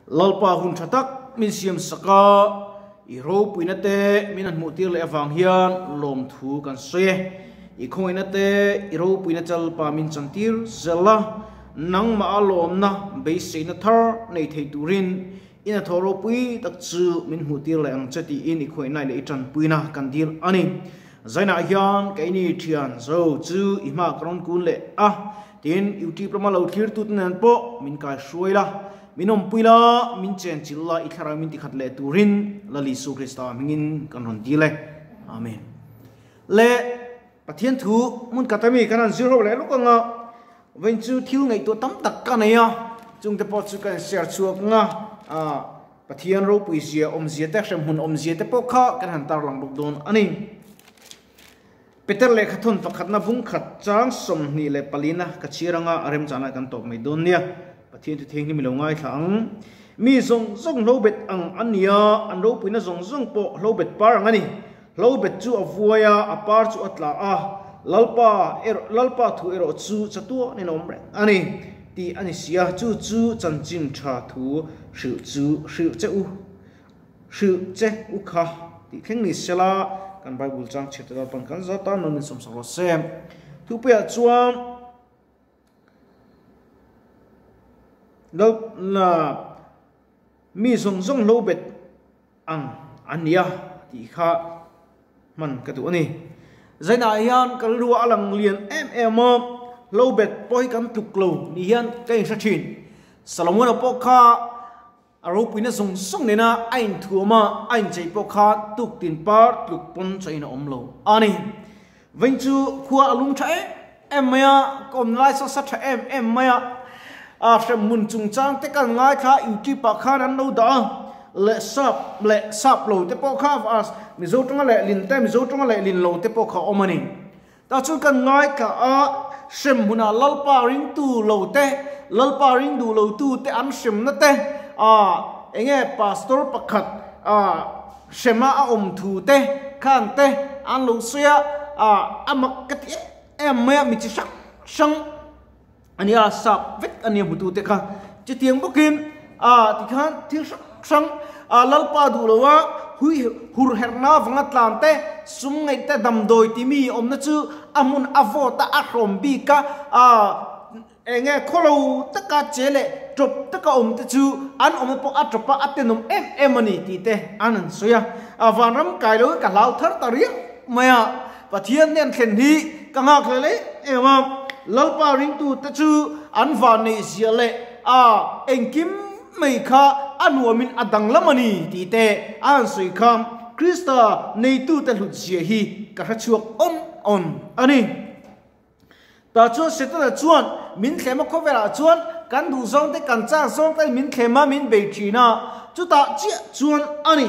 Lalpa hun tha tak min siam sak a, i ropuina te min han hmuh tir leh avang hian lawmthu kan sawi e. I khawngaihna te, i ropuina che Lalpa min chan tir zel a, nangmah a lawmna beiseina thar nei thei turin i hnathawh ropui tak chu min hmuh tir leh ang che tiin i khawngaihna leh i tanpuina kan dil a ni. Zainah hian keini thian zo chu i hma ka rawn kun leh a, tin YouTube lama lo thlirtute nen pawh min kaihruai la, min awmpui la, min chenchilh la, i thlarau min tikhat leh turin Lal Isu Krista hmingin kan rawn dil e. Amen. Le Pathian thu hmun khat ami kan han zir ho leh lawk anga vawiin chu thil ngaihtuah tam tak ka nei a, chungte pawh chu ka inshare chhuak anga, ah Pathian ropui zia awmzia te hremhmun awmzia te pawh kha kan han tarlang bawk dawn a ni. Peter lehkha thawn pakhatna bung khat chang 24 na ka chhiar anga a remchana kan tawp mai dawn nia. Pathian chu thianghlim i lo ngaithla ang. Mi zawng zawng hlobet ang an ni a, an ropuina zawng zawng pawh hlobet par ang a ni. Hlobet chu a vuai a, a par chu a tla a, Lalpa erawh Lalpa thu erawh chu chatuanin a awm reng a ni tih a ni si a, chu chu chanchin tha thu hrilh chu hrilh che u hrilh che u kha tih thleng ni sela kan Bible chang chhiat te Lalpan kan zat a, nawn insawmsak rawh se. Thupuiah chuan. Lal la mi zawng zawng lo bet ang an nia tih kha hman ka duh a ni. Zainah hian ka rilru a lang lian em em a, lo bet pawh hi kan tluk lo ni hian ka inhre thin. Solomon-a pawh kha a ropuina zawng zawng nena a inthuam a, a inchei pawh kha tuktin par tluk pawn chain a awm lo a ni. Vawiin chu khua a lung tha em em mai a, ka awmna lai saw sa tha em em mai a, a hremhmun chungchang te kan ngaithla a, YouTube ah khan an lo dah a, leh sap leh sap lo te pawh kha a Mizo tawnga leh lin te Mizo tawnga leh lin lo te pawh kha a awm a ni. Tah chuan kan ngaithla a, hremhmunah Lalpa ringtu lo te, Lalpa ring duh lo tu te an hremna te, a enge pastor pakhat a Hrema a awm thu te khang te an lo sawi a, ah a mak ka ti em em mai a, mi chi hrang hrang a nia, sap vek a nia hmutu te kha. Chutiang bawkin ah tikhan thil hrang hrang ah Lalpa duh lo a, hui hur herhna avanga tlan te, sum ngaih te, damdawi ti mi awmna chu a hmun a vawt a, a hrawm bik a, ah Eng nge khawlo taka che leh tawp taka awm te chu an awmna pawh a tawp a, a tenawm em em a ni tih te an han sawi a. A vanram kai lo hi ka hlau thar ta riau mai a, Pathian nen thlen hi ka nghak hle leh em a, Lalpa ringtu te chu an vanneih zia leh a engkim mai kha a nuamin a danglam a ni tih te an han sawi kha Krista neitute hlut zia hi ka hrechhuak awn awn a ni. Tah chuan Setana chuan min thlem a, khawvelah chuan kan duh zawng te, kan chak zawng te min thlem a, min bei thin a. Chutah chiah chuan a ni,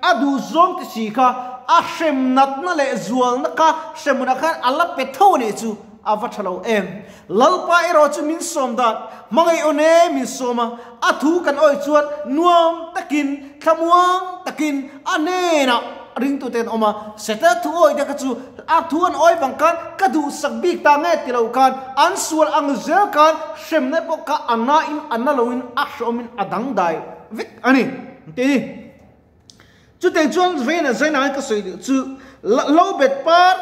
a duh zawng te si kha a hrem natna leh zualna kha hremhmunah khan a la pe tho a nih chu, a va tha lo em. Lalpa erawh chu min sawm dan, hmangaih awn e min sawm a, a thu kan awih chuan nuam takin, thlamuang takin a hnenah ringtute an awm a, Setana thu awih te kha chu a thu an awih vang khan ka duhsak bik ta nge ti lo khan an sual ang zel khan hremna pawh kha a nain a na loin a hreawmin a dangdai vek a ni ti ni. Chutiang chuan Vena Zainain ka sawi duh chu lo bet par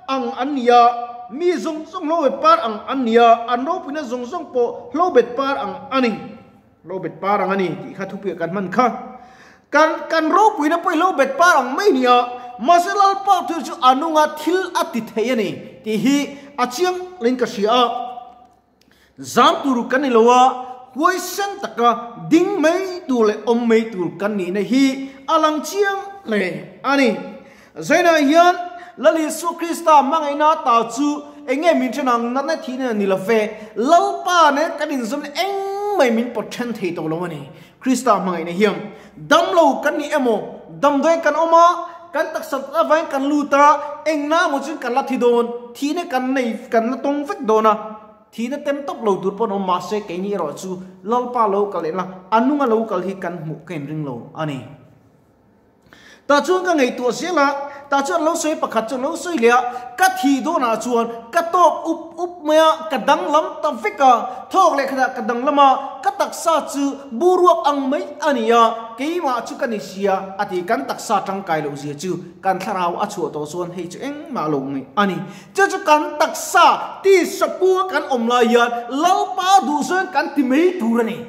ang an ni a, mi zawng zawng lo bet par ang an ni a, an ropuina zawng zawng pawh lo bet par ang a ni. Lo bet par ang a ni tih kha thupuiah kan hman kha. Kan kan ropuina pawh hi lo bet par ang mai ni a, mahse Lalpa thil chu a nunga thil a ti thei a ni tih hi a chiang lin ka hria a. Zam tur kan ni lo a, huaisen taka ding mai tur leh awm mai tur kan nihna hi a lang chiang hle a ni. Zainah hian Lal Isua Krista hmangaihna ta chu eng nge min then ang natna thihna a ni lo ve, Lalpa nen kan inzawmna engmah min pawt then thei tawh lo a ni. Krista hmangaihna hian dam lo kan ni emaw, damdawi kan awm a, kan taksa avangin kan lut a, engna emaw chuan kan la thi dawn, thihna kan nei kan la tawng vek dawn a, thihna tem tawp lo tur pawh an awm mahse keini erawh chu Lalpa lo kal leh la, a nunga lo kal hi kan hmuh ka inring lo a ni. Tah chuan ka ngaihtuah zel a, tah chuan lo sawi pakhat chuan lo sawi leh a, ka thih dawnah chuan ka tawk up up mai a, ka danglam ta vek a, thawk leh khatah ka danglam a, ka taksa chu buruak ang mai a ni a, keimah chu ka ni sia a ti, kan taksa tangkai loh zia chu kan thlarau a chhuah tawh chuan hei chu engmah lo ngaih a ni. Chu chu kan taksa tisapua kan awm lai hian Lalpa duhzawin kan ti mai tur a ni.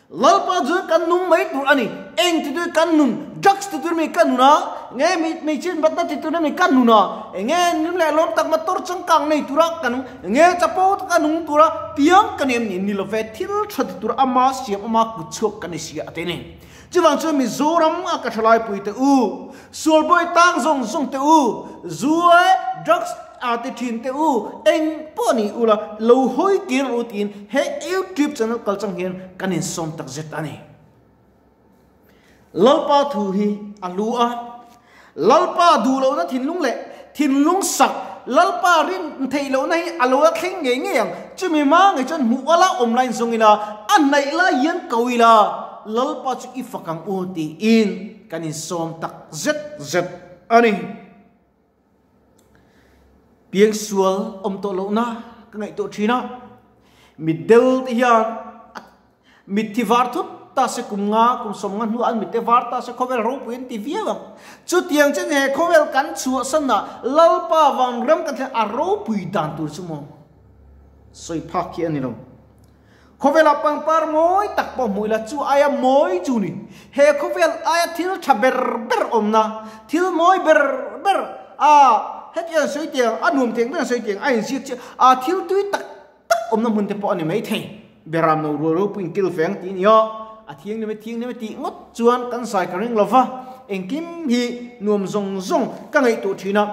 Lalpa chu kan nung mai tur a ni. Eng ti tur kan nun? Drugs ti tur mi ka nun a, nge mi hmeichhiat batna ti tur mi ka nun a, enge nung leh lawm tak motor changkang nei tura ka nung, enge chapo taka nung tura piang ka ni em ni? Ni love, thil tha ti tur ama siam ama kut chhuak ka ni sia a ti a ni. Chuvang chuan Mizoram a ka thalaipui te u, sualbawi tang zawng zawng te u, zua drugs a ti thin te u, eng pawh ni ula lo hawi kir ru tiin he YouTube channel kal chang hian kan insawm tak zet a ni. Lalpa thu hi a lu a, Lalpa duh lohna thinlung leh thinlung sak Lalpa rin theih lohna hi a lo la thleng ngei ngei ang. Chumi hma ngei chuan hmuh ala awm lain zawng ila, a hnaih lai hian ko ila, Lalpa chu i fak ang u tiin kan insawm tak zet zet a ni. Piangsual awm tawh lohna ka ngaihtuah thin a, mitdel te hian Mitthi var thut ta se kum nga, kum 50 hnuah an mitte var ta se khawvel ropui an ti viau ang. Chutiang chen he khawvel kan chhuahsan ah Lalpa vanram kan thlen a ropui dan tur chu maw sawi phak hi a ni lo. Khawvel ah pangpar mawi tak pawh hmuh ila chu aia mawi chu ni. He khawvel aia thil tha ber ber awmna, thil mawi ber ber a hetiang sawi tiang a nuam theng ber sawi tiang a inziak chiah a thil tui tak tak awmna hmun te pawh a ni mai thei. Beram no rual ropui in kil ve ang tih a ni a, a thianghlim e thianghlim e tih ngawt chuan kan zai ka ring lo va, engkim hi nuam zawng zawng ka ngaihtuah thin a,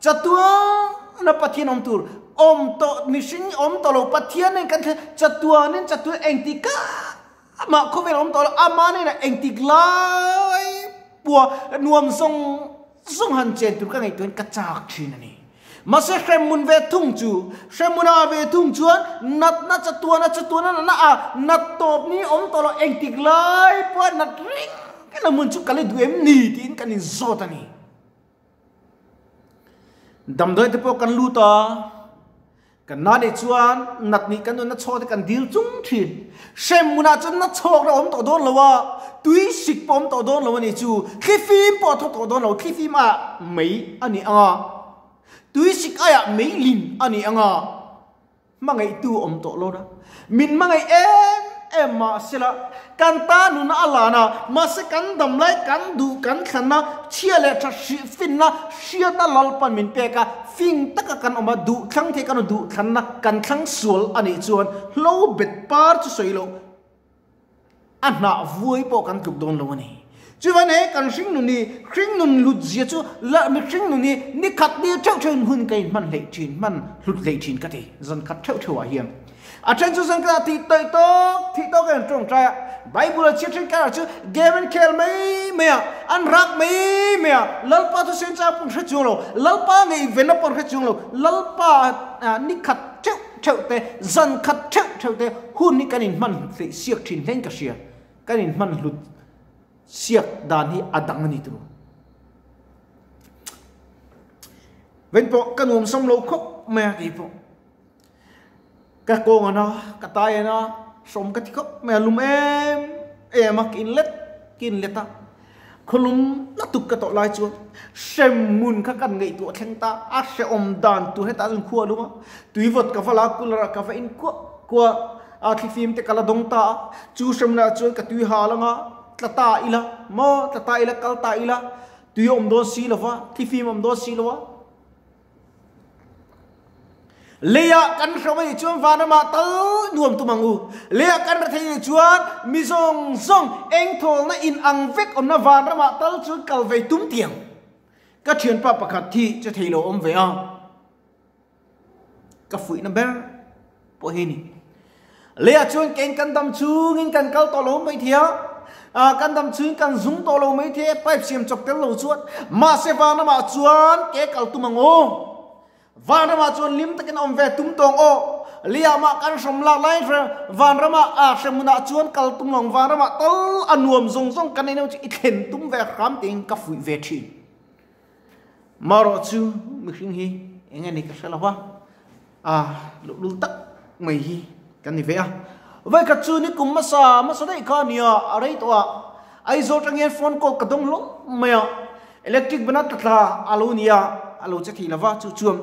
chatuana Pathian awm tur awm tawh mihring awm tawh lo Pathian nen kan thlen chatuanin chatuan engtik amah khawvel awm tawh lo ama nena engtik lai pawha nuam zawng zawng han chen tur ka ngaihtuahin ka chak thin a ni. Mahse hremhmun ve thung chu, hremhmuna ve thung chuan natna chatuana chatuana natna a nat tawp ni awm tawh lo engtik lai pawha nat reng reng a hmun chu ka la duh em ni tiin kan inzawt a ni. Damdawi te pawh kan lut a. Kan na nih chuan nat nih kan nunna chhawk te kan dil chung thin. Hrem hmunah chuan na chhawk na awm tawh dawn lo a, tui sik pawh awm tawh dawn lo a nih chu, thlifim pawh a thaw tawh dawn lo, thlifim ah mei a ni ang a, tui sik aiah mei lin a ni ang a, hmangaihtu awm tawh lo na, min hmangaih em em mahsela kan ta nuna a lan a, mahse kan dam lai kan duh kan thlan a, chhia leh tha hrih finna hriatna Lalpan min pek a, Fing taka kan awm a, duh thlang thei kan awm, duh thlanna kan thlang sual a nih chuan hlo bet par chu sawi loh a hnah vuai pawh kan tluk dawn lo a ni. Chuvan he kan hringnun hi, hringnun hlut zia chu la mi hringnun hi ni khat ni theuh theuhin hun ka inhman hleih thin, hman hlut hleih thin ka ti, zan khat theuh theuhah hian. A then chu zan khatah thih tawih tawk, thih tawk in an tawngtai a, Bible a chhiat then karah chu game an khel mai mai a, an rak mai mai a, Lalpa thu sen chang pawh an hre chuang lo, Lalpa ngaihvenna pawh an hre chuang lo, Lalpa ni khat theuh theuh te, zan khat theuh theuh te hun hi kan inhman hlut hleih siak thin hlein ka hria, kan inhman hlut siak dan hi a dang a ni tur. Ven pawh ka nuamsam lo khawp mai a kei pawh. Ka kawng a na, ka tai a na, hrawm ka ti khawp mai a, lum em em a, ka inlet ka inlet a, khawlum la tuk ka tawh lai chuan hremhmun kha kan ngaihtuah thleng ta, a hrehawm dan tur hetah chuan khua a lum a, tuivawt ka va la a, cooler ah ka va in kuah kuah a, thlifim te ka la dawng ta a, chu hremhmunah chuan ka tui hal anga tla ta ila maw, tla ta ila kal ta ila, tui a awm dawn si lo va, thlifim a awm dawn si lo a. Leiah kan hro a nih chuan vanramah tal nuam tum ang u. Leiah kan rethei nih chuan mi zawng zawng engthawlna in ang vek awmna vanramah tal chuan kal ve tum tiang. Ka thianpa pakhat thi che thei lo awm ve a. Ka fuihna ber pawh hi ni. Leiah chuan keng kan dam chungin kan kal tawh lo mai thei a. Kan dam chungin kan zung tawh lo mai thei a, pipe siam chawp tel lo chuan. Mahse vanramah chuan ke kal tum ang u. Vanramah chuan hlim takin awm ve tum tawng aw. Liamah kan hrawm lak lai vanramah a hremhmunah chuan kal tum lo ang. Vanramah tal a nuam zawng zawng kan neih chu i thlen tum ve hram tiin ka fuih ve thin. Marawh chu mihring hi eng nge ni ka hre lo va, a luhlul tak mai hi kan ni ve a. Vawikhat chu ni kum hmasa hmasa daih kha a nia, a rei tawh a, Aizawl tang hian phone call ka dawng hlawm mai a, electric ban a tla tla a lo nia, a lo che thei lo va, chu chuan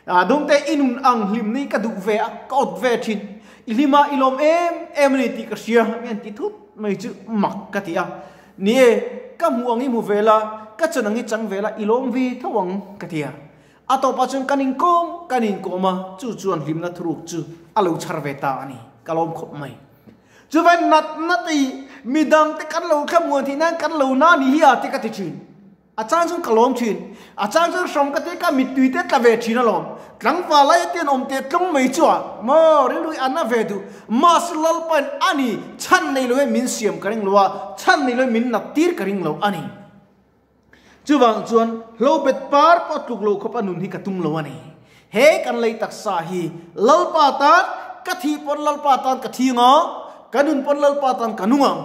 dawngte i nun ang hlim ni ka duh ve a, ka awt ve thin, i hlim a, i lawm em em a ni tih ka hria, mi an ti thut mai chu mak ka ti a, ni e, ka hmuh ang i hmu ve la, ka chan ang i chang ve la, i lawm vi tho ang ka ti a. A tawpah chuan kan inkawm kan inkawm a, chu chuan hlimna thuruk chu a lo chhar ve ta a ni, ka lawm khawp mai. Chuvan nat nat i midang te kan lo thlamuan theih nan kan lo na ni hi a ti ka ti thin. A chang chuan ka lawm thin, a chang chuan hrawm ka ti ka mittui te tla ve thin alawm. Tlangval lai atian awm teh tlawng mai chu a maw rilru i a na ve duh. Mahse Lalpain a ni chhan nei lo in min siam ka ring lo a, chhan nei lo in min nat tir ka ring lo a ni. Chuvang chuan hlobet par pawh tluk lo khawp a nun hi ka tum lo a ni. He kan lei taksa hi Lalpa tan ka thih pawn Lalpa tan ka thi ang a, ka nun pawn Lalpa tan ka nung ang.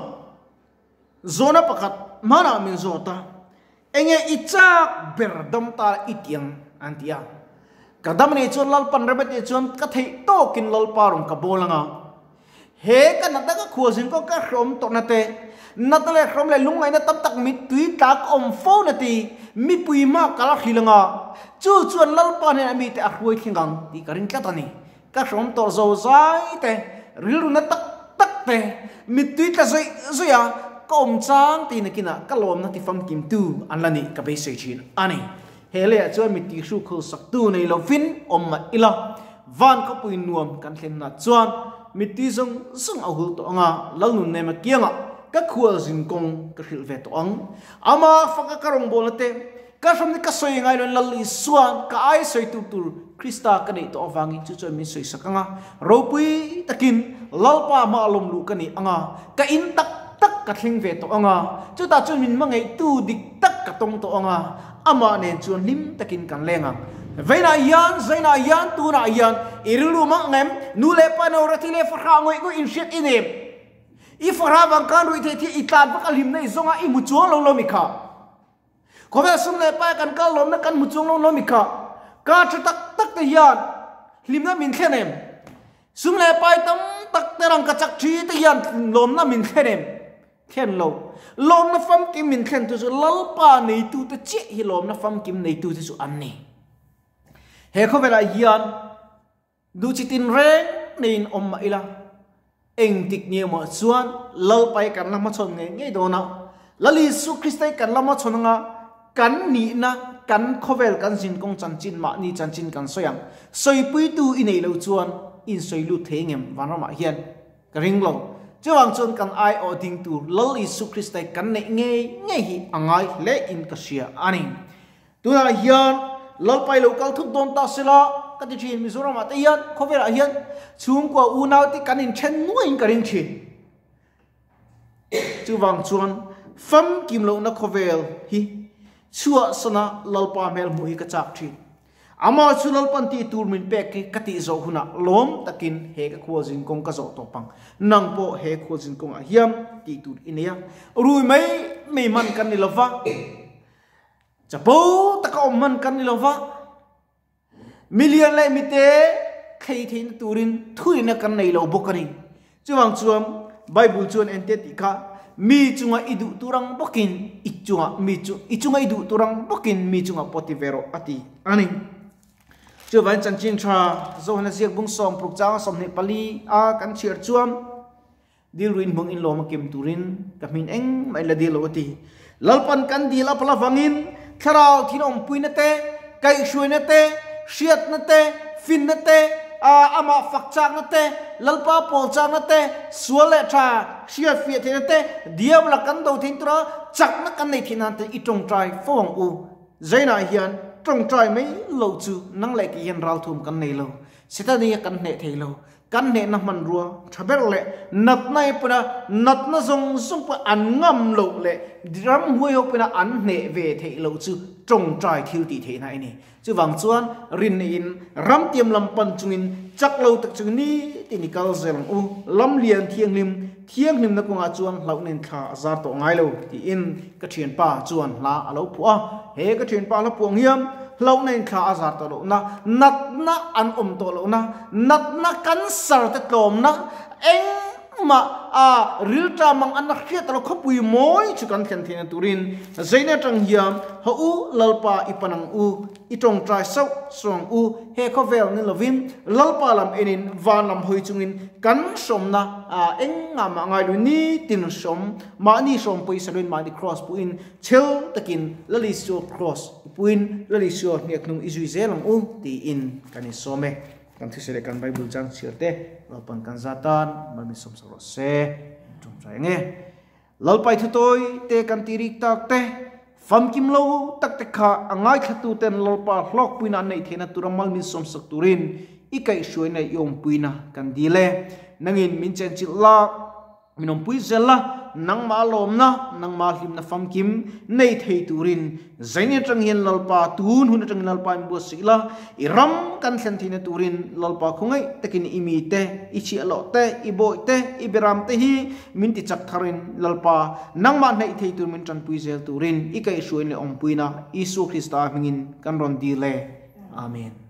Zawhna pakhat hmanah min zawt a, Enge i chak ber dam ta i ti ang? an ti a. Ka dam anih chuan Lalpan rem a tih chuan ka theih tawkin Lalpa rawn ka bawl ang a. He ka natna ka khualzin pawh ka hrawm tawhna te, natna leh hrawm leh lungngaihna tam tak mittui tla ka awm fo na ti, mipui hma ka la hril anga, chu chuan Lalpa hnenah mite a hruai thleng ang tih ka ring tlat a ni. Ka hrawm tawh zo zai te, rilru na tak tak te, mittui tla zawih zawih a ka awm chang tih nakinah ka lawmna ti famkimtu an la nih ka beisei thin a ni. He leiah chuan mi tihru khawlsaktu nei lovin awm mah ila, van khawpui nuam kan thlenna chuan mittui zawng zawng a hul tawh ang a, Lalnunnema kiangah ka khual zin kawng ka hrilh ve tawh ang. Ama faka ka rawngbawlna te, ka hramna ka sawi ngai loin Lal Isua'n ka ai sawi tur tur Krista ka neih tawh avangin chu chuan min sawisak ang a, ropui takin Lalpa hma lawm luh ka nih ang a, ka in tak tak ka thleng ve tawh ang a, chutah chuan min hmangaihtu dik tak ka tawng tawh ang a, amah nen chuan hlim takin kan leng ang. Veinah hian, zainah hian, tunah hian i rilru mang em? Nu leh pa no rathi leh fahrah ngawih ngawih inhriat i nem. I fahrah vang khan ruih theih thih i tlan vak a hlimna i zawnga i hmu chuang lo lo mi kha. Khawvel sum leh pa kan kal lawmna kan hmu chuang lo lo mi kha. Ka tha tak tak te hian hlimna min thlen em? Sum leh pai tam tak te rang ka chak thi te hian lawmna min thlen em? Thlen lo. Lawmna famkim min thlen tu chu Lalpa neitu te chiah hi lawmna famkim neitu te chu an ni. He khawvelah hian duh chi tin reng neiin awm mah ila, engtik ni emaw chuan Lalpa hi kan la hmachhawn ngei ngei dawn a, Lal Isu Krista hi kan la hmachhawn anga kan nihna, kan khawvel kan zinkawng chanchin mahni chanchin kan sawi ang. Sawipuitu i neih loh chuan i insawi lut thei ngem vanramah hian? Ka ring lo. Chuvang chuan kan aiawh ding tur Lal Isu Krista hi kan neih ngei ngei hi a ngai hle in ka hria a ni. Tunah hian Lalpa i lo kal thut dawn ta sela ka ti thin. Mizoramah te hian khawvelah hian chhungkua unau te kan inthen nuaiin ka ring thin. Chuvang chuan famkim lohna khawvel hi chhuahsana Lalpa hmel hmuh hi ka chak thin. Amah chu Lalpan tih tur min pek hi ka tih zawh hunah lawm takin he ka khualzin kawng ka zawh tawp ang. Nang pawh he khualzin kawngah hian tih tur i nei a. Rui mai mai hman kan ni lova, chapo taka awm hman kan ni lova, milian leh mite thlei theihna turin thuina kan nei lo bawk a ni. Chuvang chuan Bible chuan ente tih kha, Mi chunga i duh tur ang bawkin i chunga mi chu i chunga i duh tur ang bawkin mi chunga pawh ti ve rawh a ti a ni. Chuvangin chanchin tha Johana ziak bung sawm paruk changa 24 a kan chhiar chuan dil ruin hmang in lawm a kim turin ka hmin engmah in la dil lo a ti. Lalpan kan dil a phala vangin thlarau thin awmpuina te, kaihhruaina te, hriatna te, finna te, amah fak chakna te, Lalpa pawl chakna te, sual leh tha hriat fiah theihna te, diamla kan do theih tura chakna kan nei theih nan te i tawngtai fo ang u. Zainah hian tawngtai mai lo chu nang leh kei hian ralthum kan nei lo. Setani a kan hneh thei lo. Kan hnehna hmanrua tha ber leh natna hi pawina natna zawng zawng pawh an ngam loh leh ramhuai ho pawina an hneh ve theih loh chu tawngtai thil tih theihna a ni. Chuvang chuan rinna-in ramtiam lam pan chungin chak lo tak chungin nitin i kal zel ang u. Lamlian thianghlim, thianghlimna kawngah chuan hlauhna in thla a zar tawh ngai lo tiin ka thianpa chuan hla a lo phuah a. He ka thianpa hla phuah ang hian hlauhna in thla a zar tawh lohna, natna an awm tawh lohna, natna cancer te tlawmna, engmah a rilṭam ang an la hriat tawh lo khawpui mawi chu kan thlen theihna turin zeina aṭang hian haw u Lalpa i pan ang u, i ṭawngṭai sauh sauh ang u, he khawvel ni lovin Lalpa lam enin van lam hawi chungin kan hrawmna engah mah ngai lo nitin hrawm mahni hrawm pawisa loin mahni cross puhin Chhel takin Lal Isua Kraws i puin Lal Isua hniakhnung i zui zel ang u tiin kan insawm e. Kan thusei leh kan Bible chang chhiar te Lalpan kan za tan mal min sawmsak rawh se. Min tawngtai ang e. Lalpai thutawi te kan ti rik tak te, famkim lo tak te kha a ngaithlatu ten Lalpa hlawkpuina an neih theihna tura mal min sawmsak turin i kaihhruaina i awmpuina kan dil e. Nangin min chenchilh la. Min awmpui zel la, nangmah lawmna, nangmah hlimna famkim nei thei turin zaini atang hian Lalpa tun hun atangin Lalpa in buatsaih la, i ram kan thlen theihna turin Lalpa khawngaih takin i mite, i chhiahhlawh te, i bawih te, i beram te hi min ti chak tharin Lalpa nangmah hnaih thei tur min tanpui zel turin i kaihhruain leh awmpuina Isua Krista hmingin kan rawn dil e. Amen.